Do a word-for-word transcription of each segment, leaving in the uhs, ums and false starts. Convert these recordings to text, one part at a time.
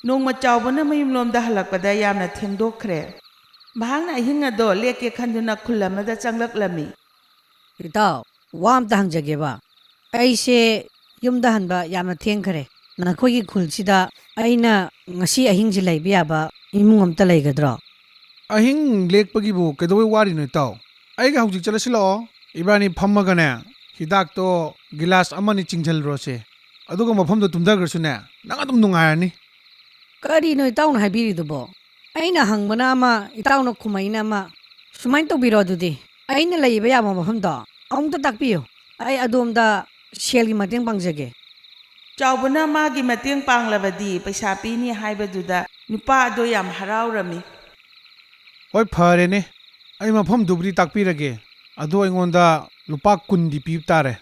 ꯅꯣꯡꯃ ꯆꯥꯎꯕꯅ ꯃꯌꯨꯝꯂꯣꯝꯗ ꯍꯜꯂꯛꯄꯗ ꯌꯥꯝꯅ ꯊꯦꯡꯗꯣꯛꯈ꯭ꯔꯦ꯫ ꯃꯍꯥꯛꯅ ꯑꯍꯤꯡ ꯑꯗꯣ ꯂꯦꯛꯀꯦ ꯈꯟꯗꯨꯅ ꯈꯨꯜ ꯑꯃꯗ ꯆꯪꯂꯛꯂꯝꯃꯤ꯫ ꯏꯇꯥꯎ, ꯋꯥ ꯑꯝꯇ ꯍꯪꯖꯒꯦꯕ꯫ ꯑꯩꯁꯦ ꯌꯨꯝꯗ ꯍꯟꯕ ꯌꯥꯝꯅ ꯊꯦꯡꯈꯔꯦ꯫ ꯅꯈꯣꯏꯒꯤ ꯈꯨꯜꯁꯤꯗ ꯑꯩꯅ ꯉꯁꯤ ꯑꯍꯤꯡꯁꯤ ꯂꯩꯕ ꯌꯥꯕ ꯏꯃꯨꯡ ꯑꯝꯇ ꯂꯩꯒꯗ꯭ꯔꯣ? ꯑꯍꯤꯡ ꯂꯦꯛꯄꯒꯤꯕꯨ ꯀꯩꯗꯧꯕꯩ ꯋꯥꯔꯤꯅꯣ, ꯏꯇꯥꯎ? ꯑꯩꯒ ꯍꯧꯖꯤꯛ ꯆꯠꯂꯁꯤ ꯂꯥꯛꯑꯣ꯫ ꯏꯕꯥꯅꯤ ꯐꯝꯃꯒꯅꯦ, ꯍꯤꯗꯥꯛꯇꯣ ꯒꯤꯂꯥꯁ ꯑꯃꯅꯤ ꯆꯤꯡꯁꯤꯜꯂꯨꯔꯁꯦ꯫ ꯑꯗꯨꯒ ꯃꯐꯝꯗꯣ ꯇꯨꯝꯊꯈ꯭ꯔꯁꯨꯅꯦ, ꯅꯪ ꯑꯗꯨꯝ ꯅꯨꯡꯉꯥꯏꯔꯅꯤ꯫ ꯀꯔꯤꯅꯣ ꯏꯇꯥꯎꯅ ꯍꯥꯏꯕꯤꯔꯤꯗꯨꯕꯣ? ꯑꯩꯅ ꯍꯪꯕꯅ ꯑꯃ, ꯏꯇꯥꯎꯅ ꯈꯨꯝꯃꯛꯏꯅ ꯑꯃ꯫ ꯁꯨꯃꯥꯏꯅ ꯇꯧꯕꯤꯔꯣ ꯑꯗꯨꯗꯤ, ꯑꯩꯅ ꯂꯩꯕ ꯌꯥꯕ ꯃꯐꯝꯗꯣ ꯑꯃꯨꯛꯇ ꯇꯥꯛꯄꯤꯌꯨ꯫ ꯑꯩ ꯑꯗꯣꯝꯗ ꯁꯦꯜꯒꯤ ꯃꯇꯦꯡ ꯄꯥꯡꯖꯒꯦ꯫ ꯆꯥꯎꯕꯅ ꯃꯥꯒꯤ ꯃꯇꯦꯡ ꯄꯥꯡꯂꯕꯗꯤ ꯄꯩꯁꯥ ꯄꯤꯅꯤ ꯍꯥꯏꯕꯗꯨꯗ ꯅꯨꯄꯥ ꯑꯗꯣ ꯌꯥꯝ ꯍꯔꯥꯎꯔꯝꯃꯤ꯫ ꯍꯣꯏ, ꯐꯔꯦꯅꯦ꯫ ꯑꯩ ꯃꯐꯝꯗꯨꯕꯨꯗꯤ ꯇꯥꯛꯄꯤꯔꯒꯦ꯫ ꯑꯗꯣ ꯑꯩꯉꯣꯟꯗ ꯂꯨꯄꯥ ꯀꯨꯟꯗꯤ ꯄꯤꯕ ꯇꯥꯔꯦ꯫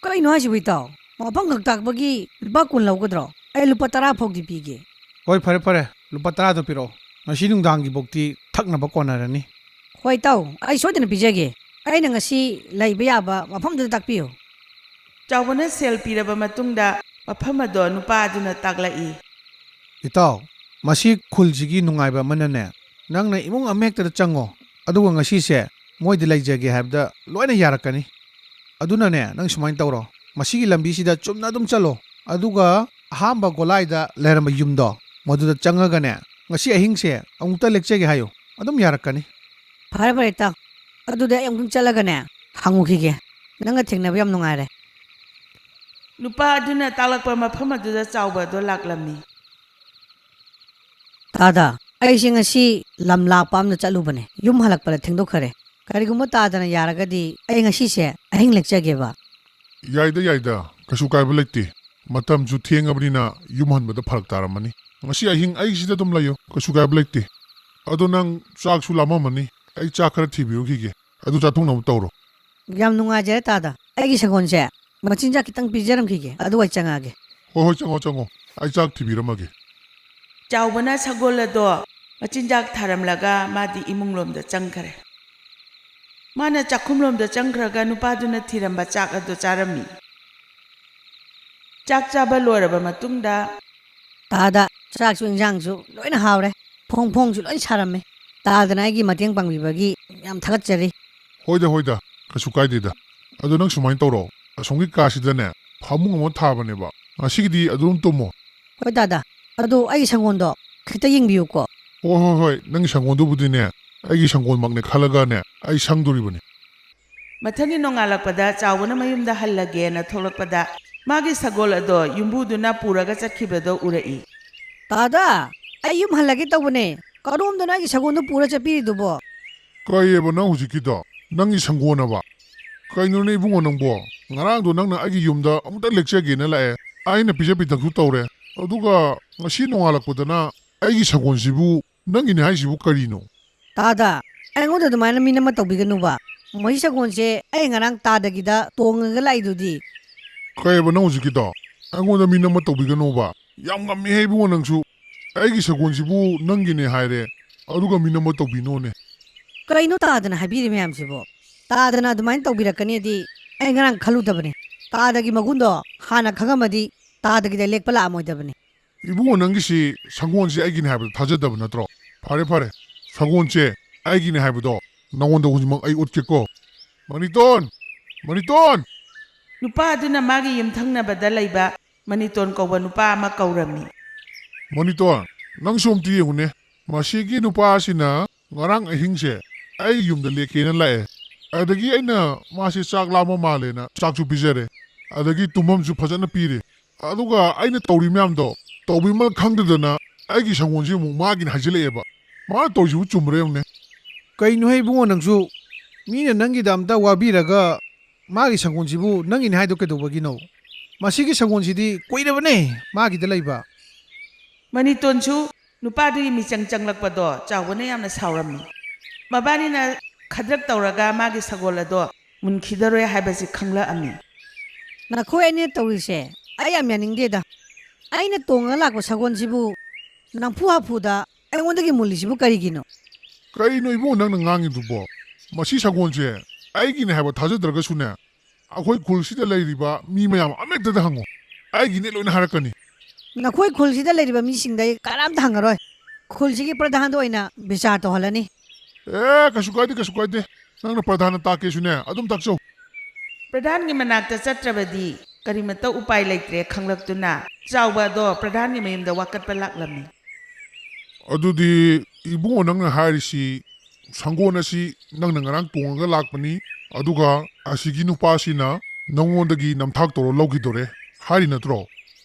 ꯀꯩꯅꯣ ꯍꯥꯏꯁꯤꯕꯨ ꯏꯇꯥꯎ? ꯃꯐꯝ ꯈꯛ ꯇꯥꯛꯄꯒꯤ ꯂꯨꯄꯥ ꯀꯨꯟ ꯂꯧꯒꯗ꯭ꯔꯣ? ꯑꯩ ꯂꯨꯄꯥ ꯇꯔꯥ ꯐꯥꯎꯗꯤ ꯄꯤꯒꯦ꯫ ꯍꯣꯏ, ꯐꯔꯦ, ꯐꯔꯦ꯫ ꯂꯨꯄꯥ ꯇꯔꯥꯗꯣ ꯄꯤꯔꯛꯑꯣ꯫ ꯉꯁꯤ ꯅꯨꯡꯗꯥꯡꯒꯤꯐꯧꯗꯤ ꯊꯛꯅꯕ ꯀꯣꯟꯅꯔꯅꯤ꯫ ꯍꯣꯏ ꯏꯇꯥꯎ, ꯑꯩ ꯁꯣꯏꯗꯅ ꯄꯤꯖꯒꯦ꯫ ꯑꯩꯅ ꯉꯁꯤ ꯂꯩꯕ ꯌꯥꯕ ꯃꯐꯝꯗꯨꯗ ꯇꯥꯛꯄꯤꯌꯨ꯫ ꯆꯥꯎꯕꯅ ꯁꯦꯜ ꯄꯤꯔꯕ ꯃꯇꯨꯡꯗ ꯃꯐꯝ ꯑꯗꯣ ꯅꯨꯄꯥ ꯑꯗꯨꯅ ꯇꯥꯛꯂꯛꯏ꯫ ꯏꯇꯥꯎ, ꯃꯁꯤ ꯈꯨꯜꯁꯤꯒꯤ ꯅꯨꯡꯉꯥꯏꯕ ꯑꯃꯅꯅꯦ, ꯅꯪꯅ ꯏꯃꯨꯡ ꯑꯃꯍꯦꯛꯇꯗ ꯆꯪꯉꯣ, ꯑꯗꯨꯒ ꯉꯁꯤꯁꯦ ꯃꯣꯏꯗ ꯂꯩꯖꯒꯦ ꯍꯥꯏꯕꯗ ꯂꯣꯏꯅ ꯌꯥꯔꯛꯀꯅꯤ꯫ ꯑꯗꯨꯅꯅꯦ, ꯅꯪ ꯁꯨꯃꯥꯏꯅ ꯇꯧꯔꯣ, ꯃꯁꯤꯒꯤ ꯂꯝꯕꯤꯁꯤꯗ ꯆꯨꯝꯅ ꯑꯗꯨꯝ ꯆꯠꯂꯣ, ꯑꯗꯨꯒ ꯑꯍꯥꯟꯕ ꯒꯣꯂꯥꯏꯗ ꯂꯩꯔꯝꯕ ꯌꯨꯝꯗꯣ, ꯃꯗꯨꯗ ꯆꯪꯉꯒꯅꯦ, ꯉꯁꯤ ꯑꯍꯤꯡꯁꯦ ꯑꯃꯨꯛꯇ ꯂꯦꯛꯆꯒꯦ ꯍꯥꯏꯌꯨ, ꯑꯗꯨꯝ ꯌꯥꯔꯛꯀꯅꯤ꯫ ꯐꯔꯦ, ꯐꯔꯦ, ꯏꯇꯥꯎ꯫ ꯑꯗꯨꯗꯤ ꯑꯩ ꯑꯃꯨꯛꯇꯪ ꯆꯠꯂꯒꯅꯦ, ꯍꯪꯉꯨꯈꯤꯒꯦ꯫ ꯅꯪꯒ ꯊꯦꯡꯅꯕ ꯌꯥꯝ ꯅꯨꯡꯉꯥꯏꯔꯦ꯫ ꯅꯨꯄꯥ ꯑꯗꯨꯅ ꯇꯥꯛꯂꯛꯄ ꯃꯐꯝ ꯑꯗꯨꯗ ꯆꯥꯎꯕ ꯑꯗꯣ ꯂꯥꯛꯂꯝꯃꯤ꯫ ꯇꯥꯗ, ꯑꯩꯁꯦ ꯉꯁꯤ ꯂꯝ ꯂꯥꯞꯄ ꯑꯃꯗ ꯆꯠꯂꯨꯕꯅꯦ꯫ ꯌꯨꯝ ꯍꯜꯂꯛꯄꯗ ꯊꯦꯡꯗꯣꯛꯈꯔꯦ꯫ ꯀꯔꯤꯒꯨꯝꯕ ꯇꯥꯗꯅ ꯌꯥꯔꯒꯗꯤ ꯑꯩ ꯉꯁꯤꯁꯦ ꯑꯍꯤꯡ ꯂꯦꯛꯆꯒꯦꯕ꯫ ꯌꯥꯏꯗ, ꯌꯥꯏꯗ, ꯀꯩꯁꯨ ꯀꯥꯏꯕ ꯂꯩꯇꯦ꯫ ꯃꯇꯝꯁꯨ ꯊꯦꯡꯉꯕꯅꯤꯅ ꯌꯨꯝ ꯍꯟꯕꯗ ꯐꯔꯛ ꯇꯥꯔꯝꯃꯅꯤ꯫ ꯉꯁꯤ ꯑꯍꯤꯡ ꯑꯩꯁꯤꯗ ꯑꯗꯨꯝ ꯂꯩꯌꯣ, ꯀꯩꯁꯨ ꯀꯥꯏꯕ ꯂꯩꯇꯦ꯫ ꯑꯗꯣ ꯅꯪ ꯆꯥꯛꯁꯨ ꯂꯥꯝꯃꯝꯃꯅꯤ, ꯑꯩ ꯆꯥꯛ ꯈꯔ ꯊꯤꯕꯤꯔꯨꯈꯤꯒꯦ, ꯑꯗꯨ ꯆꯥꯊꯣꯛꯅꯕ ꯇꯧꯔꯣ꯫ ꯌꯥꯝ ꯅꯨꯡꯉꯥꯏꯖꯔꯦ ꯇꯥꯗ꯫ ꯑꯩꯒꯤ ꯁꯪꯒꯣꯜꯁꯦ ꯃꯆꯤꯟꯖꯥꯛ ꯈꯤꯇꯪ ꯄꯤꯖꯔꯝꯈꯤꯒꯦ, ꯑꯗꯨꯒ ꯑꯩ ꯆꯪꯉꯛꯑꯒꯦ꯫ ꯍꯣꯏ, ꯍꯣꯏ, ꯆꯪꯉꯣ, ꯆꯪꯉꯣ, ꯑꯩ ꯆꯥꯛ ꯊꯤꯕꯤꯔꯝꯃꯒꯦ꯫ ꯆꯥꯎꯕꯅ ꯁꯒꯣꯜ ꯑꯗꯣ ꯃꯆꯤꯟꯖꯥꯛ ꯊꯥꯔꯝꯂꯒ ꯃꯥꯗꯤ ꯏꯃꯨꯡꯂꯣꯝꯗ ꯆꯪꯈꯔꯦ꯫ ꯃꯥꯅ ꯆꯥꯛꯈꯨꯝꯂꯣꯝꯗ ꯆꯪꯈ꯭ꯔꯒ ꯅꯨꯄꯥꯗꯨꯅ ꯊꯤꯔꯝꯕ ꯆꯥꯛ ꯑꯗꯨ ꯆꯥꯔꯝꯃꯤ꯫ ꯆꯥꯛ ꯆꯥꯕ ꯂꯣꯏꯔꯕ ꯃꯇꯨꯡꯗ, ꯇꯥꯗ, ꯆꯥꯛꯁꯨ ꯏꯟꯖꯥꯡꯁꯨ ꯂꯣꯏꯅ ꯍꯥꯎꯔꯦ꯫ ꯐꯣꯡ ꯐꯣꯡꯁꯨ ꯂꯣꯏ ꯁꯥꯔꯝꯃꯦ꯫ ꯇꯥꯗꯅ ꯑꯩꯒꯤ ꯃꯇꯦꯡ ꯄꯥꯡꯕꯤꯕꯒꯤ ꯌꯥꯝ ꯊꯥꯒꯠꯆꯔꯤ꯫ ꯍꯣꯏꯗ, ꯍꯣꯏꯗ, ꯀꯩꯁꯨ ꯀꯥꯏꯗꯦꯗ꯫ ꯑꯗꯣ ꯅꯪ ꯁꯨꯃꯥꯏꯅ ꯇꯧꯔꯣ, ꯑꯁꯣꯝꯒꯤ ꯀꯥꯁꯤꯗꯅꯦ ꯐꯃꯨꯡ ꯑꯃ ꯊꯥꯕꯅꯦꯕ, ꯉꯁꯤꯒꯤꯗꯤ ꯑꯗꯨꯝ ꯇꯨꯝꯃꯣ꯫ ꯍꯣꯏ ꯇꯥꯗ, ꯑꯗꯣ ꯑꯩꯒꯤ ꯁꯪꯒꯣꯟꯗꯣ ꯈꯤꯇ ꯌꯦꯡꯕꯤꯌꯨꯀꯣ꯫ ꯍꯣꯏ, ꯍꯣꯏ, ꯍꯣꯏ, ꯅꯪꯒꯤ ꯁꯪꯒꯣꯟꯗꯨꯕꯨꯗꯤꯅꯦ ꯑꯩꯒꯤ ꯁꯪꯒꯣꯟꯃꯛꯅꯦ ꯈꯜꯂꯒꯅꯦ ꯑꯩ ꯁꯪꯗꯣꯔꯤꯕꯅꯤ꯫ ꯃꯊꯪꯒꯤ ꯅꯣꯡꯉꯥꯜꯂꯛꯄꯗ ꯆꯥꯎꯕꯅ ꯃꯌꯨꯝꯗ ꯍꯜꯂꯒꯦꯅ ꯊꯣꯛꯂꯛꯄꯗ, ꯃꯥꯒꯤ ꯁꯒꯣꯜ ꯑꯗꯣ ꯌꯨꯝꯕꯨꯗꯨꯅ ꯄꯨꯔꯒ ꯆꯠꯈꯤꯕꯗꯣ ꯎꯔꯛꯏ꯫ ꯇꯥꯗ, ꯑꯩ ꯌꯨꯝ ꯍꯜꯂꯒꯦ ꯇꯧꯕꯅꯦ, ꯀꯔꯣꯝꯗꯅꯣ ꯑꯩꯒꯤ ꯁꯒꯣꯜꯗꯣ ꯄꯨꯔ ꯆꯠꯄꯤꯔꯤꯗꯨꯕꯣ? ꯀꯩꯑꯕ ꯅꯪ ꯍꯧꯖꯤꯛꯀꯤꯗꯣ? ꯅꯪꯒꯤ ꯁꯪꯒꯣꯟ ꯑꯕ? ꯀꯩꯅꯣꯅꯦ ꯏꯕꯨꯡꯉꯣ ꯅꯪꯕꯣ? ꯉꯔꯥꯡꯗꯣ ꯅꯪꯅ ꯑꯩꯒꯤ ꯌꯨꯝꯗ ꯑꯃꯨꯛꯇ ꯂꯦꯛꯆꯒꯦꯅ ꯂꯥꯛꯑꯦ, ꯑꯩꯅ ꯄꯤꯖ ꯄꯤꯊꯛꯁꯨ ꯇꯧꯔꯦ, ꯑꯗꯨꯒ ꯉꯁꯤ ꯅꯣꯡꯉꯥꯜꯂꯛꯄꯗꯅ ꯑꯩꯒꯤ ꯁꯪꯒꯣꯟꯁꯤꯕꯨ ꯅꯪꯒꯤꯅꯦ ꯍꯥꯏꯁꯤꯕꯨ ꯀꯔꯤꯅꯣ? ꯇꯥꯗ, ꯑꯩꯉꯣꯟꯗ ꯑꯗꯨꯃꯥꯏꯅ ꯃꯤ ꯅꯝꯃ ꯇꯧꯕꯤꯒꯅꯨꯕ꯫ ꯃꯁꯤ ꯁꯒꯣꯜꯁꯦ ꯑꯩ ꯉꯔꯥꯡ ꯇꯥꯗꯒꯤꯗ ꯇꯣꯡꯉꯒ ꯂꯥꯛꯏꯗꯨꯗꯤ꯫ ꯀꯩꯑꯕ ꯅꯪ ꯍꯧꯖꯤꯛꯀꯤꯗꯣ? ꯑꯩꯉꯣꯟꯗ ꯃꯤ ꯅꯝꯃ ꯇꯧꯕꯤꯒꯅꯣꯕ? ꯌꯥꯝ ꯉꯝꯃꯤꯍꯦ ꯏꯕꯨꯡꯉꯣ ꯅꯪꯁꯨ꯫ ꯑꯩꯒꯤ ꯁꯒꯣꯜꯁꯤꯕꯨ ꯅꯪꯒꯤꯅꯦ ꯍꯥꯏꯔꯦ, ꯑꯗꯨꯒ ꯃꯤ ꯅꯝꯃ ꯇꯧꯕꯤꯅꯣꯅꯦ꯫ ꯀꯩꯅꯣ ꯇꯥꯗꯅ ꯍꯥꯏꯕꯤꯔꯤ ꯃꯌꯥꯝꯁꯤꯕꯣ? ꯇꯥꯗꯅ ꯑꯗꯨꯃꯥꯏꯅ ꯇꯧꯕꯤꯔꯛꯀꯅꯤꯗꯤ ꯑꯩ ꯉꯔꯥꯡ ꯈꯜꯂꯨꯗꯕꯅꯤ꯫ ꯇꯥꯗꯒꯤ ꯃꯒꯨꯟꯗꯣ ꯍꯥꯟꯅ ꯈꯪꯉꯝꯃꯗꯤ ꯇꯥꯗꯒꯤꯗ ꯂꯦꯛꯄ ꯂꯥꯛꯑꯝꯃꯣꯏꯗꯕꯅꯤ꯫ ꯏꯕꯨꯡꯉꯣ ꯅꯪꯒꯤꯁꯤ ꯁꯒꯣꯜꯁꯦ ꯑꯩꯒꯤꯅꯦ ꯍꯥꯏꯕꯗ ꯊꯥꯖꯗꯕ ꯅꯠꯇ꯭ꯔꯣ? ꯐꯔꯦ ꯐꯔꯦ, ꯁꯒꯣꯜꯁꯦ ꯑꯩꯒꯤꯅꯦ ꯍꯥꯏꯕꯗꯣ ꯅꯉꯣꯟꯗ ꯍꯧꯖꯤꯛꯃꯛ ꯑꯩ ꯎꯠꯀꯦꯀꯣ꯫ ꯃꯅꯤꯇꯣꯟ! ꯃꯅꯤꯇꯣꯟ! ꯅꯨꯄꯥ ꯑꯗꯨꯅ ꯃꯥꯒꯤ ꯌꯨꯝꯊꯪꯅꯕꯗ ꯂꯩꯕ ꯃꯅꯤꯇꯣꯟ ꯀꯧꯕ ꯅꯨꯄꯥ ꯑꯃ ꯀꯧꯔꯝꯃꯤ꯫ ꯃꯅꯤꯇꯣꯟ, ꯅꯪꯁꯨ ꯑꯝꯇ ꯌꯦꯡꯉꯨꯅꯦ꯫ ꯃꯁꯤꯒꯤ ꯅꯨꯄꯥ ꯑꯁꯤꯅ ꯉꯔꯥꯡ ꯑꯍꯤꯡꯁꯦ ꯑꯩ ꯌꯨꯝꯗ ꯂꯦꯛꯀꯦꯅ ꯂꯥꯛꯑꯦ꯫ ꯑꯗꯒꯤ ꯑꯩꯅ ꯃꯥꯁꯦ ꯆꯥꯛ ꯂꯥꯝꯕ ꯃꯥꯜꯂꯦꯅ ꯆꯥꯛꯁꯨ ꯄꯤꯖꯔꯦ꯫ ꯑꯗꯒꯤ ꯇꯨꯝꯐꯝꯁꯨ ꯐꯖꯅ ꯄꯤꯔꯦ꯫ ꯑꯗꯨꯒ ꯑꯩꯅ ꯇꯧꯔꯤ ꯃꯌꯥꯝꯗꯣ ꯇꯧꯕꯤꯃꯜ ꯈꯪꯗꯗꯅ ꯑꯩꯒꯤ ꯁꯪꯒꯣꯜꯁꯦ ꯑꯃꯨꯛ ꯃꯥꯒꯤꯅꯦ ꯍꯥꯏꯖꯤꯜꯂꯛꯑꯦꯕ꯫ ꯃꯥꯅ ꯇꯧꯔꯤꯁꯤꯕꯨ ꯆꯨꯝꯕ꯭ꯔꯥ ꯌꯦꯡꯉꯨꯅꯦ꯫ ꯀꯩꯅꯣꯍꯦ ꯏꯕꯨꯡꯉꯣ ꯅꯪꯁꯨ? ꯃꯤꯅ ꯅꯪꯒꯤꯗ ꯑꯝꯇ ꯋꯥꯕꯤꯔꯒ ꯃꯥꯒꯤ ꯁꯪꯒꯣꯜꯁꯤꯕꯨ ꯅꯪꯒꯤꯅꯤ ꯍꯥꯏꯗꯣ ꯀꯩꯗꯧꯕꯒꯤꯅꯣ? ꯃꯁꯤꯒꯤ ꯁꯪꯒꯣꯜꯁꯤꯗꯤ ꯀꯨꯏꯔꯕꯅꯦ ꯃꯥꯒꯤꯗ ꯂꯩꯕ꯫ ꯃꯅꯤꯇꯣꯟꯁꯨ ꯅꯨꯄꯥꯗꯨꯒꯤ ꯃꯤꯆꯪ ꯆꯪꯂꯛꯄꯗꯣ ꯆꯥꯎꯕꯅ ꯌꯥꯝꯅ ꯁꯥꯎꯔꯝꯃꯤ꯫ ꯃꯕꯥꯅꯤꯅ ꯈꯗ꯭ꯔꯛ ꯇꯧꯔꯒ ꯃꯥꯒꯤ ꯁꯒꯣꯜ ꯑꯗꯣ ꯃꯨꯟꯈꯤꯗꯔꯣꯏ ꯍꯥꯏꯕꯁꯤ ꯈꯪꯂꯛꯑꯝꯃꯤ꯫ ꯅꯈꯣꯏ ꯑꯅꯤꯅ ꯇꯧꯔꯤꯁꯦ ꯑꯩ ꯌꯥꯝ ꯌꯥꯅꯤꯡꯗꯦꯗ꯫ ꯑꯩꯅ ꯇꯣꯡꯉꯒ ꯂꯥꯛꯄ ꯁꯒꯣꯜꯁꯤꯕꯨ ꯅꯝꯐꯨ ꯍꯥꯐꯨꯗ ꯑꯩꯉꯣꯟꯗꯒꯤ ꯃꯨꯜꯂꯤꯁꯤꯕꯨ ꯀꯔꯤꯒꯤꯅꯣ? ꯀꯩꯅꯣ ꯏꯕꯨꯡꯉꯣ ꯅꯪꯅ ꯉꯥꯡꯉꯤꯗꯨꯕꯣ? ꯃꯁꯤ ꯁꯒꯣꯜꯁꯦ ꯑꯩꯒꯤꯅꯦ ꯍꯥꯏꯕ ꯊꯥꯖꯗ꯭ꯔꯒꯁꯨꯅꯦ, ꯑꯩꯈꯣꯏ ꯈꯨꯜꯁꯤꯗ ꯂꯩꯔꯤꯕ ꯃꯤ ꯃꯌꯥꯝ ꯑꯃꯍꯦꯛꯇꯗ ꯍꯪꯉꯣ, ꯑꯩꯒꯤꯅꯦ ꯂꯣꯏꯅ ꯍꯥꯏꯔꯛꯀꯅꯤ꯫ ꯅꯈꯣꯏ ꯈꯨꯜꯁꯤꯗ ꯂꯩꯔꯤꯕ ꯃꯤꯁꯤꯡꯗ ꯑꯩ ꯀꯅꯥꯝꯇ ꯍꯪꯉꯔꯣꯏ꯫ ꯈꯨꯜꯁꯤꯒꯤ ꯄ꯭ꯔꯙꯥꯟꯗ ꯑꯣꯏꯅ ꯕꯤꯆꯥꯔ ꯇꯧꯍꯜꯂꯅꯤ꯫ ꯑꯦ, ꯀꯩꯁꯨ ꯀꯥꯏꯗꯦ, ꯀꯩꯁꯨ ꯀꯥꯏꯗꯦ꯫ ꯅꯪꯅ ꯄ꯭ꯔꯙꯥꯟꯅ ꯇꯥꯛꯀꯦꯁꯨꯅꯦ, ꯑꯗꯨꯝ ꯇꯥꯛꯆꯧ꯫ ꯄ꯭ꯔꯙꯥꯟꯒꯤ ꯃꯅꯥꯛꯇ ꯆꯠꯇ꯭ꯔꯕꯗꯤ ꯀꯔꯤꯃꯠꯇ ꯎꯄꯥꯏ ꯂꯩꯇ꯭ꯔꯦ ꯈꯪꯂꯛꯇꯨꯅ, ꯆꯥꯎꯕ ꯑꯗꯣ ꯄ꯭ꯔꯙꯥꯟꯒꯤ ꯃꯌꯨꯝꯗ ꯋꯥꯀꯠꯄ ꯂꯥꯛꯂꯝꯃꯤ꯫ ꯑꯗꯨꯗꯤ, ꯏꯕꯨꯡꯉꯣ, ꯅꯪꯅ ꯍꯥꯏꯔꯤꯁꯤ ꯁꯪꯒꯣꯜ ꯑꯁꯤ ꯅꯪꯅ ꯉꯔꯥꯡ ꯇꯣꯡꯉꯒ ꯂꯥꯛꯄꯅꯤ, ꯑꯗꯨꯒ ꯑꯁꯤꯒꯤ ꯅꯨꯄꯥꯁꯤꯅ ꯅꯪꯉꯣꯟꯗꯒꯤ ꯅꯝꯊꯥꯛ ꯇꯧꯔ ꯂꯧꯈꯤꯗꯣꯔꯦ ꯍꯥꯏꯔꯤ ꯅꯠꯇ꯭ꯔꯣ?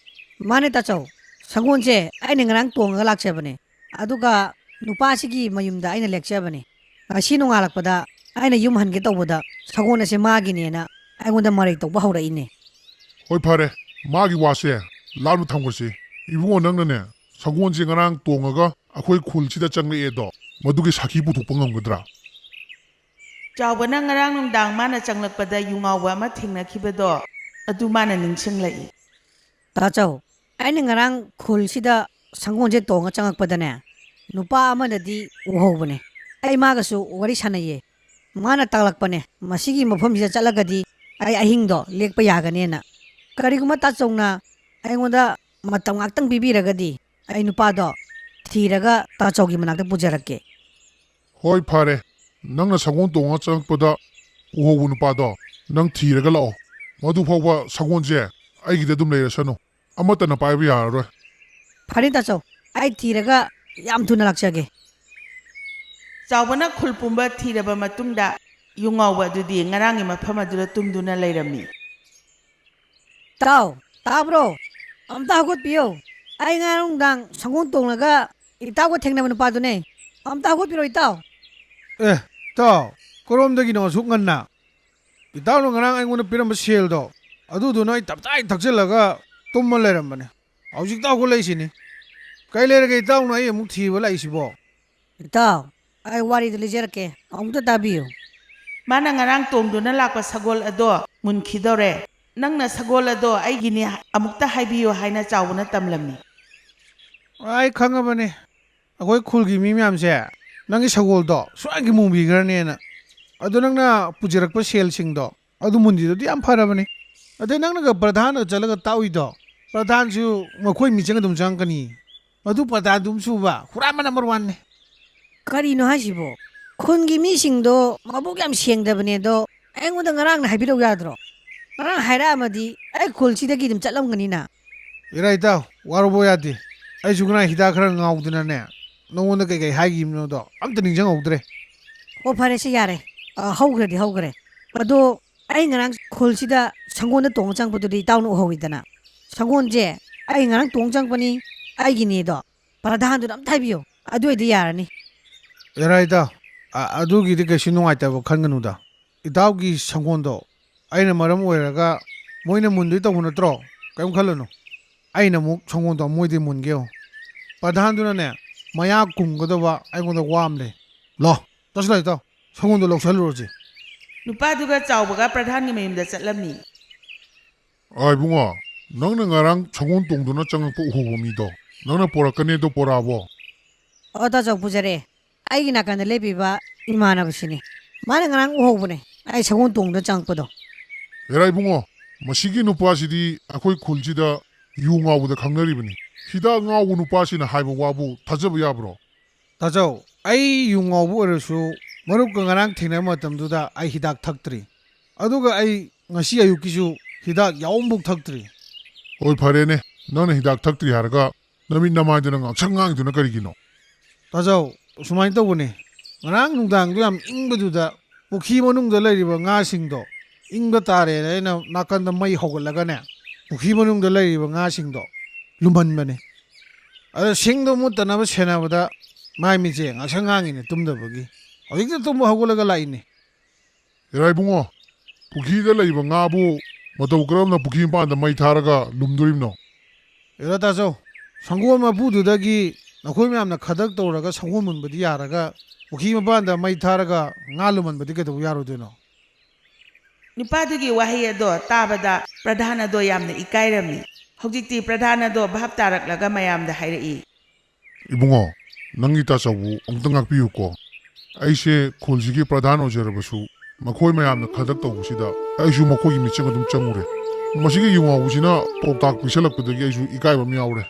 ꯃꯥꯅꯦ ꯇꯥꯆꯧ, ꯁꯪꯒꯣꯜꯁꯦ ꯑꯩꯅ ꯉꯔꯥꯡ ꯇꯣꯡꯉꯒ ꯂꯥꯛꯆꯕꯅꯦ, ꯑꯗꯨꯒ ꯅꯨꯄꯥꯁꯤꯒꯤ ꯃꯌꯨꯝꯗ ꯑꯩꯅ ꯂꯦꯛꯆꯕꯅꯦ꯫ ꯉꯁꯤ ꯅꯣꯡꯉꯥꯜꯂꯛꯄꯗ ꯑꯩꯅ ꯌꯨꯝ ꯍꯟꯒꯦ ꯇꯧꯕꯗ ꯁꯒꯣꯜ ꯑꯁꯦ ꯃꯥꯒꯤꯅꯦꯅ ꯑꯩꯉꯣꯟꯗ ꯃꯔꯩ ꯇꯧꯕ ꯍꯧꯔꯛꯏꯅꯦ꯫ ꯍꯣꯏ, ꯐꯔꯦ, ꯃꯥꯒꯤ ꯋꯥꯁꯦ ꯂꯥꯞꯅ ꯊꯝꯈ꯭ꯔꯁꯤ꯫ ꯏꯕꯨꯡꯉꯣ, ꯅꯪꯅꯅꯦ ꯁꯒꯣꯜꯁꯦ ꯉꯔꯥꯡ ꯇꯣꯡꯉꯒ ꯑꯩꯈꯣꯏ ꯈꯨꯜꯁꯤꯗ ꯆꯪꯂꯛꯑꯦꯗꯣ, ꯃꯗꯨꯒꯤ ꯁꯥꯈꯤ ꯄꯨꯊꯣꯛꯄ ꯉꯝꯒꯗ꯭ꯔꯥ? ꯆꯥꯎꯕꯅ ꯉꯔꯥꯡ ꯅꯨꯡꯗꯥꯡ ꯃꯥꯅ ꯆꯪꯂꯛꯄꯗ ꯌꯨꯉꯥꯎꯕ ꯑꯃ ꯊꯦꯡꯅꯈꯤꯕꯗꯣ, ꯑꯗꯨ ꯃꯥꯅ ꯅꯤꯡꯁꯤꯡꯂꯛꯏ꯫ ꯇꯥꯆꯧ, ꯑꯩꯅ ꯉꯔꯥꯡ ꯈꯨꯜꯁꯤꯗ ꯁꯪꯒꯣꯜꯁꯦ ꯇꯣꯡꯉ ꯆꯪꯉꯛꯄꯗꯅꯦ, ꯅꯨꯄꯥ ꯑꯃꯅꯗꯤ ꯎꯍꯧꯕꯅꯦ꯫ ꯑꯩ ꯃꯥꯒꯁꯨ ꯋꯥꯔꯤ ꯁꯥꯟꯅꯩꯌꯦ꯫ ꯃꯥꯅ ꯇꯥꯛꯂꯛꯄꯅꯦ, ꯃꯁꯤꯒꯤ ꯃꯐꯝꯁꯤꯗ ꯆꯠꯂꯒꯗꯤ ꯑꯩ ꯑꯍꯤꯡꯗꯣ ꯂꯦꯛꯄ ꯌꯥꯒꯅꯦꯅ꯫ ꯀꯔꯤꯒꯨꯝꯕ ꯇꯥꯆꯧꯅ ꯑꯩꯉꯣꯟꯗ ꯃꯇꯝ ꯉꯥꯛꯇꯪ ꯄꯤꯕꯤꯔꯒꯗꯤ, ꯑꯩ ꯅꯨꯄꯥꯗꯣ ꯊꯤꯔꯒ ꯇꯥꯆꯧꯒꯤ ꯃꯅꯥꯛꯇ ꯄꯨꯖꯔꯛꯀꯦ꯫ ꯍꯣꯏ, ꯐꯔꯦ꯫ ꯅꯪꯅ ꯁꯒꯣꯜ ꯇꯣꯡꯉ ꯆꯪꯉꯛꯄꯗ ꯎꯍꯧꯕ ꯅꯨꯄꯥꯗꯣ ꯅꯪ ꯊꯤꯔꯒ ꯂꯥꯛꯑꯣ꯫ ꯃꯗꯨ ꯐꯥꯎꯕ ꯁꯒꯣꯜꯁꯦ ꯑꯩꯒꯤꯗ ꯑꯗꯨꯝ ꯂꯩꯔꯁꯅꯨ꯫ ꯑꯃꯠꯇꯅ ꯄꯥꯏꯕ ꯌꯥꯔꯔꯣꯏ꯫ ꯐꯔꯦ ꯇꯥꯆꯧ, ꯑꯩ ꯊꯤꯔꯒ ꯌꯥꯝ ꯊꯨꯅ ꯂꯥꯛꯆꯒꯦ꯫ ꯆꯥꯎꯕꯅ ꯈꯨꯜ ꯄꯨꯝꯕ ꯊꯤꯔꯕ ꯃꯇꯨꯡꯗ, ꯌꯨꯉꯥꯎꯕ ꯑꯗꯨꯗꯤ ꯉꯔꯥꯡꯒꯤ ꯃꯐꯝ ꯑꯗꯨꯗ ꯇꯨꯝꯗꯨꯅ ꯂꯩꯔꯝꯃꯤ꯫ ꯏꯇꯥꯎ, ꯇꯥꯕ꯭ꯔꯣ? ꯑꯝꯇ ꯍꯧꯒꯠꯄꯤꯌꯨ꯫ ꯑꯩ ꯉꯔꯥꯡ ꯅꯨꯡꯗꯥꯡ ꯁꯪꯒꯣꯜ ꯇꯣꯡꯂꯒ ꯏꯇꯥꯎꯒ ꯊꯦꯡꯅꯕ ꯅꯨꯄꯥꯗꯨꯅꯦ꯫ ꯑꯝꯇ ꯍꯧꯒꯠꯄꯤꯔꯣ, ꯏꯇꯥꯎ꯫ ꯑꯦ, ꯏꯇꯥꯎ, ꯀꯔꯣꯝꯗꯒꯤꯅꯣ ꯑꯁꯨꯛ ꯉꯟꯅ? ꯏꯇꯥꯎꯅ ꯉꯔꯥꯡ ꯑꯩꯉꯣꯟꯗ ꯄꯤꯔꯝꯕ ꯁꯦꯜꯗꯣ, ꯑꯗꯨꯗꯨꯅ ꯑꯩ ꯇꯞꯇꯥꯏ ꯊꯛꯆꯤꯜꯂꯒ ꯇꯨꯝꯃ ꯂꯩꯔꯝꯕꯅꯦ꯫ ꯍꯧꯖꯤꯛꯇ ꯍꯧꯒꯠꯂꯛꯏꯁꯤꯅꯤ꯫ ꯀꯩ ꯂꯩꯔꯒꯦ ꯏꯇꯥꯎꯅ ꯑꯩ ꯑꯃꯨꯛ ꯊꯤꯕ ꯂꯥꯛꯏꯁꯤꯕꯣ? ꯏꯇꯥꯎ, ꯑꯩ ꯋꯥꯔꯤꯗꯨ ꯂꯤꯖꯔꯛꯀꯦ, ꯑꯃꯨꯛꯇ ꯇꯥꯕꯤꯌꯨ꯫ ꯃꯥꯅ ꯉꯔꯥꯡ ꯇꯣꯡꯗꯨꯅ ꯂꯥꯛꯄ ꯁꯒꯣꯜ ꯑꯗꯣ ꯃꯨꯟꯈꯤꯗꯧꯔꯦ꯫ ꯅꯪꯅ ꯁꯒꯣꯜ ꯑꯗꯣ ꯑꯩꯒꯤꯅꯤ ꯑꯃꯨꯛꯇ ꯍꯥꯏꯕꯤꯌꯨ ꯍꯥꯏꯅ ꯆꯥꯎꯕꯅ ꯇꯝꯂꯝꯃꯤ꯫ ꯑꯩ ꯈꯪꯉꯕꯅꯤ, ꯑꯩꯈꯣꯏ ꯈꯨꯜꯒꯤ ꯃꯤ ꯃꯌꯥꯝꯁꯦ ꯅꯪꯒꯤ ꯁꯒꯣꯜꯗꯣ ꯁꯣꯏꯗꯅ ꯃꯨꯟꯕꯤꯈ꯭ꯔꯅꯦꯅ꯫ ꯑꯗꯣ ꯅꯪꯅ ꯄꯨꯖꯔꯛꯄ ꯁꯦꯜꯁꯤꯡꯗꯣ ꯑꯗꯨ ꯃꯨꯟꯗ꯭ꯔꯤꯗꯨꯗꯤ ꯌꯥꯝ ꯐꯔꯕꯅꯤ꯫ ꯑꯗꯩ ꯅꯪꯅꯒ ꯄ꯭ꯔꯙꯥꯟꯗ ꯆꯠꯂꯒ ꯇꯥꯛꯎꯏꯗꯣ, ꯄ꯭ꯔꯙꯥꯟꯁꯨ ꯃꯈꯣꯏ ꯃꯤꯆꯪ ꯑꯗꯨꯝ ꯆꯪꯉꯛꯀꯅꯤ꯫ ꯃꯗꯨ ꯄ꯭ꯔꯙꯥꯟꯗꯨꯝ ꯁꯨꯕ ꯍꯨꯔꯥꯟꯕ ꯅꯝꯕꯔ ꯋꯥꯟꯅꯦ꯫ ꯀꯔꯤꯅꯣ ꯍꯥꯏꯁꯤꯕꯣ? ꯈꯨꯟꯒꯤ ꯃꯤꯁꯤꯡꯗꯣ ꯃꯕꯨꯛ ꯌꯥꯝ ꯁꯦꯡꯗꯕꯅꯦ ꯑꯗꯣ, ꯑꯩꯉꯣꯟꯗ ꯉꯔꯥꯡꯅ ꯍꯥꯏꯕꯤꯔꯛꯎ ꯌꯥꯗ꯭ꯔꯣ? ꯉꯔꯥꯡ ꯍꯥꯏꯔꯛꯑꯝꯃꯗꯤ ꯑꯩ ꯈꯨꯜꯁꯤꯗꯒꯤ ꯑꯗꯨꯝ ꯆꯠꯂꯝꯒꯅꯤꯅ꯫ ꯏꯔꯥꯏ ꯏꯇꯥꯎ, ꯋꯥꯔꯧꯕ ꯌꯥꯗꯦ꯫ ꯑꯩꯁꯨ ꯉꯔꯥꯡ ꯍꯤꯗꯥꯛ ꯈꯔ ꯉꯥꯎꯗꯅꯅꯦ, ꯅꯉꯣꯟꯗ ꯀꯩꯀꯩ ꯍꯥꯏꯈꯤꯕꯅꯣꯗꯣ ꯑꯝꯇ ꯅꯤꯡꯁꯤꯡꯍꯧꯗ꯭ꯔꯦ꯫ ꯑꯣ, ꯐꯔꯦꯁꯦ, ꯌꯥꯔꯦ꯫ ꯑ, ꯍꯧꯈ꯭ꯔꯗꯤ ꯍꯧꯈ꯭ꯔꯦ꯫ ꯑꯗꯣ ꯑꯩ ꯉꯔꯥꯡ ꯈꯨꯜꯁꯤꯗ ꯁꯪꯒꯣꯟꯗ ꯇꯣꯡꯉ ꯆꯪꯉꯛꯄꯗꯨꯗꯤ ꯏꯇꯥꯎꯅ ꯎꯍꯧꯋꯤꯗꯅ꯫ ꯁꯪꯒꯣꯟꯁꯦ ꯑꯩ ꯉꯔꯥꯡ ꯇꯣꯡ ꯆꯪꯉꯛꯄꯅꯤ, ꯑꯩꯒꯤꯅꯦꯗꯣ ꯄ꯭ꯔꯙꯥꯟꯗꯨꯗ ꯑꯝꯇ ꯍꯥꯏꯕꯤꯌꯨ, ꯑꯗꯨ ꯑꯣꯏꯗꯤ ꯌꯥꯔꯅꯤ꯫ ꯌꯥꯔꯦ ꯏꯇꯥꯎ, ꯑ-, ꯑꯗꯨꯒꯤꯗꯤ ꯀꯩꯁꯨ ꯅꯨꯡꯉꯥꯏꯇꯕ ꯈꯟꯒꯅꯨꯗ꯫ ꯏꯇꯥꯎꯒꯤ ꯁꯪꯒꯣꯟꯗꯣ ꯑꯩꯅ ꯃꯔꯝ ꯑꯣꯏꯔꯒ ꯃꯣꯏꯅ ꯃꯨꯟꯗꯣꯏ ꯇꯧꯕ ꯅꯠꯇ꯭ꯔꯣ? ꯀꯔꯤꯝ ꯈꯜꯂꯨꯅꯨ꯫ ꯑꯩꯅ ꯑꯃꯨꯛ ꯁꯪꯒꯣꯟꯗꯣ ꯃꯣꯏꯗꯤ ꯃꯨꯟꯒꯦ ꯌꯦꯡꯉꯨ꯫ ꯄ꯭ꯔꯙꯥꯟꯗꯨꯅꯅꯦ, ꯃꯌꯥ ꯀꯨꯝꯒꯗꯕ ꯑꯩꯉꯣꯟꯗ ꯋꯥ ꯑꯃ ꯂꯩ꯫ ꯂꯥꯎ, ꯆꯠꯁꯤꯜꯂꯣ ꯏꯇꯥꯎ, ꯁꯪꯒꯣꯟꯗꯣ ꯂꯧꯁꯜꯂꯨꯔꯁꯤ꯫ ꯅꯨꯄꯥꯗꯨꯒ ꯆꯥꯎꯕꯒ ꯄ꯭ꯔꯙꯥꯟꯒꯤ ꯃꯌꯨꯝꯗ ꯆꯠꯂꯝꯃꯤ꯫ ꯑꯥ, ꯏꯕꯨꯡꯉꯣ, ꯅꯪꯅ ꯉꯔꯥꯡ ꯁꯒꯣꯜ ꯇꯣꯡꯗꯨꯅ ꯆꯪꯉꯛꯄ ꯎꯍꯧꯕ ꯃꯤꯗꯣ ꯅꯪꯅ ꯄꯣꯔꯛꯀꯅꯦꯗꯣ ꯄꯣꯔꯛꯑꯕꯣ? ꯑꯣ, ꯇꯥꯆꯧ, ꯄꯨꯖꯔꯦ꯫ ꯑꯩꯒꯤ ꯅꯥꯀꯟꯗ ꯂꯦꯞꯄꯤꯕ ꯏꯃꯥꯟꯅꯕꯁꯤꯅꯦ꯫ ꯃꯥꯅ ꯉꯔꯥꯡ ꯎꯍꯧꯕꯅꯦ, ꯑꯩ ꯁꯒꯣꯜ ꯇꯣꯡꯗꯨꯅ ꯆꯪꯉꯛꯄꯗꯣ꯫ ꯍꯦꯔꯥ ꯏꯕꯨꯡꯉꯣ, ꯃꯁꯤꯒꯤ ꯅꯨꯄꯥꯁꯤꯗꯤ ꯑꯩꯈꯣꯏ ꯈꯨꯜꯁꯤꯗ ꯌꯨ ꯉꯥꯎꯕꯗ ꯈꯪꯅꯔꯤꯕꯅꯤ꯫ ꯍꯤꯗꯥꯛ ꯉꯥꯎꯕ ꯅꯨꯄꯥꯁꯤꯅ ꯍꯥꯏꯕ ꯋꯥꯕꯨ ꯊꯥꯖꯕ ꯌꯥꯕ꯭ꯔꯣ? ꯇꯥꯆꯧ, ꯑꯩ ꯌꯨ ꯉꯥꯎꯕ ꯑꯣꯏꯔꯁꯨ ꯃꯔꯨꯞꯀ ꯉꯔꯥꯡ ꯊꯦꯡꯅꯕ ꯃꯇꯝꯗꯨꯗ ꯑꯩ ꯍꯤꯗꯥꯛ ꯊꯛꯇ꯭ꯔꯤ꯫ ꯑꯗꯨꯒ ꯑꯩ ꯉꯁꯤ ꯑꯌꯨꯛꯀꯤꯁꯨ ꯍꯤꯗꯥꯛ ꯌꯥꯎꯐꯝꯐꯥꯎ ꯊꯛꯇ꯭ꯔꯤ꯫ ꯍꯣꯏ, ꯐꯔꯦꯅꯦ, ꯅꯪꯅ ꯍꯤꯗꯥꯛ ꯊꯛꯇ꯭ꯔꯤ ꯍꯥꯏꯔꯒ ꯅꯃꯤꯠ ꯅꯃꯥꯏꯗꯨꯅ ꯉꯥꯡꯁꯪ ꯉꯥꯡꯉꯤꯗꯨꯅ ꯀꯔꯤꯒꯤꯅꯣ? ꯇꯥꯆꯧ, ꯁꯨꯃꯥꯏꯅ ꯇꯧꯕꯅꯦ, ꯉꯔꯥꯡ ꯅꯨꯡꯗꯥꯡꯗꯣ ꯌꯥꯝ ꯏꯪꯕꯗꯨꯗ ꯄꯨꯈ꯭ꯔꯤ ꯃꯅꯨꯡꯗ ꯂꯩꯔꯤꯕ ꯉꯥꯁꯤꯡꯗꯣ ꯏꯪꯕ ꯇꯥꯔꯦꯅ ꯑꯩꯅ ꯅꯥꯀꯟꯗ ꯃꯩ ꯍꯧꯒꯠꯂꯒꯅꯦ, ꯄꯨꯈ꯭ꯔꯤ ꯃꯅꯨꯡꯗ ꯂꯩꯔꯤꯕ ꯉꯥꯁꯤꯡꯗꯣ ꯂꯨꯝꯍꯟꯕꯅꯦ꯫ ꯑꯗꯣ ꯁꯤꯡꯗꯣ ꯃꯨꯠꯇꯅꯕ ꯁꯦꯟꯅꯕꯗ ꯃꯥꯏ ꯃꯤꯠꯁꯦ ꯉꯥꯡꯁꯪ ꯉꯥꯡꯉꯤꯅꯦ ꯇꯨꯝꯗꯕꯒꯤ꯫ ꯍꯧꯖꯤꯛꯇ ꯇꯨꯝꯕ ꯍꯧꯒꯠꯂꯒ ꯂꯥꯛꯏꯅꯦ꯫ ꯏꯔꯥꯏꯕꯨꯡꯉꯣ, ꯄꯨꯈ꯭ꯔꯤꯗ ꯂꯩꯕ ꯉꯥꯕꯨ ꯃꯇꯧ ꯀꯔꯝꯅ ꯄꯨꯈ꯭ꯔꯤ ꯃꯄꯥꯟꯗ ꯃꯩ ꯊꯥꯔꯒ ꯂꯨꯝꯗꯣꯔꯤꯕꯅꯣ? ꯑꯦꯔꯥ ꯇꯥꯆꯧ, ꯁꯪꯒꯣꯜ ꯃꯄꯨꯗꯨꯗꯒꯤ ꯅꯈꯣꯏ ꯃꯌꯥꯝꯅ ꯈꯗꯛ ꯇꯧꯔꯒ ꯁꯪꯒꯣꯜ ꯃꯨꯟꯕꯗꯤ ꯌꯥꯔꯒ, ꯄꯨꯈ꯭ꯔꯤ ꯃꯄꯥꯟꯗ ꯃꯩ ꯊꯥꯔꯒ ꯉꯥ ꯂꯨꯝꯍꯟꯕꯗꯤ ꯀꯩꯗꯧꯕ ꯌꯥꯔꯣꯏꯗꯣꯏꯅꯣ? ꯅꯨꯄꯥꯗꯨꯒꯤ ꯋꯥꯍꯩ ꯑꯗꯣ ꯇꯥꯕꯗ ꯄ꯭ꯔꯙꯥꯟ ꯑꯗꯣ ꯌꯥꯝꯅ ꯏꯀꯥꯏꯔꯝꯃꯤ꯫ ꯍꯧꯖꯤꯛꯇꯤ ꯄ꯭ꯔꯙꯥꯟ ꯑꯗꯣ ꯚꯥꯞ ꯇꯥꯔꯛꯂꯒ ꯃꯌꯥꯝꯗ ꯍꯥꯏꯔꯛꯏ꯫ ꯏꯕꯨꯡꯉꯣ, ꯅꯪꯒꯤ ꯇꯥꯆꯧꯕꯨ ꯑꯃꯨꯛꯇ ꯉꯥꯛꯄꯤꯌꯨꯀꯣ꯫ ꯑꯩꯁꯦ ꯈꯨꯜꯁꯤꯒꯤ ꯄ꯭ꯔꯙꯥꯟ ꯑꯣꯏꯖꯔꯕꯁꯨ, ꯃꯈꯣꯏ ꯃꯌꯥꯝꯅ ꯈꯗꯛ ꯇꯧꯕꯁꯤꯗ ꯑꯩꯁꯨ ꯃꯈꯣꯏꯒꯤ ꯃꯤꯆꯪ ꯑꯗꯨꯝ ꯆꯪꯉꯨꯔꯦ꯫ ꯃꯁꯤꯒꯤ ꯌꯨ ꯉꯥꯎꯕꯁꯤꯅ ꯄꯥꯎꯇꯥꯛ ꯄꯤꯁꯜꯂꯛꯄꯗꯒꯤ ꯑꯩꯁꯨ ꯏꯀꯥꯏꯕ ꯑꯃ ꯌꯥꯎꯔꯦ꯫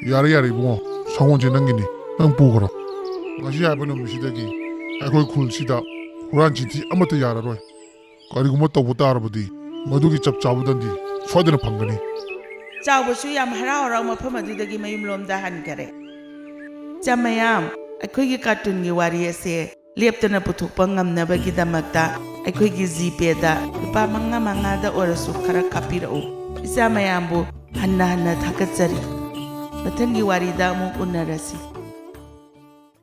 ꯌꯥꯔꯦ, ꯌꯥꯔꯦ ꯏꯕꯨꯡꯉꯣ, ꯁꯪꯒꯣꯜꯁꯦ ꯅꯪꯒꯤꯅꯤ, ꯅꯪ ꯄꯨꯈ꯭ꯔꯣ꯫ ꯉꯁꯤ ꯍꯥꯏꯕ ꯅꯨꯃꯤꯠꯁꯤꯗꯒꯤ ꯑꯩꯈꯣꯏ ꯈꯨꯜꯁꯤꯗ ꯍꯨꯔꯥꯟ ꯆꯤꯟꯊꯤ ꯑꯃꯠꯇ ꯌꯥꯔꯔꯣꯏ꯫ ꯀꯔꯤꯒꯨꯝꯕ ꯇꯧꯕ ꯇꯥꯔꯕꯗꯤ ꯃꯗꯨꯒꯤ ꯆꯞ ꯆꯥꯕ ꯗꯟꯗꯤ ꯁꯣꯏꯗꯅ ꯐꯪꯒꯅꯤ꯫ ꯆꯥꯎꯕꯁꯨ ꯌꯥꯝ ꯍꯔꯥꯎ ꯍꯔꯥꯎ ꯃꯐꯝ ꯑꯗꯨꯗꯒꯤ ꯃꯌꯨꯝꯂꯣꯝꯗ ꯍꯟꯈꯔꯦ꯫ ꯏꯆꯥ ꯃꯌꯥꯝ, ꯑꯩꯈꯣꯏꯒꯤ ꯀꯥꯔꯇꯨꯟꯒꯤ ꯋꯥꯔꯤ ꯑꯁꯦ ꯂꯦꯞꯇꯅ ꯄꯨꯊꯣꯛꯄ ꯉꯝꯅꯕꯒꯤꯗꯃꯛꯇ ꯑꯩꯈꯣꯏꯒꯤ ꯖꯤꯄꯦꯗ ꯂꯨꯄꯥ ꯃꯉꯥ ꯃꯉꯥꯗ ꯑꯣꯏꯔꯁꯨ ꯈꯔ ꯀꯥꯞꯄꯤꯔꯛꯎ꯫ ꯏꯆꯥ ꯃꯌꯥꯝꯕꯨ ꯍꯟꯅ ꯍꯟꯅ ꯊꯥꯒꯠꯆꯔꯤ꯫ ꯃꯊꯪꯒꯤ ꯋꯥꯔꯤꯗ ꯑꯃꯨꯛ ꯎꯅꯔꯁꯤ꯫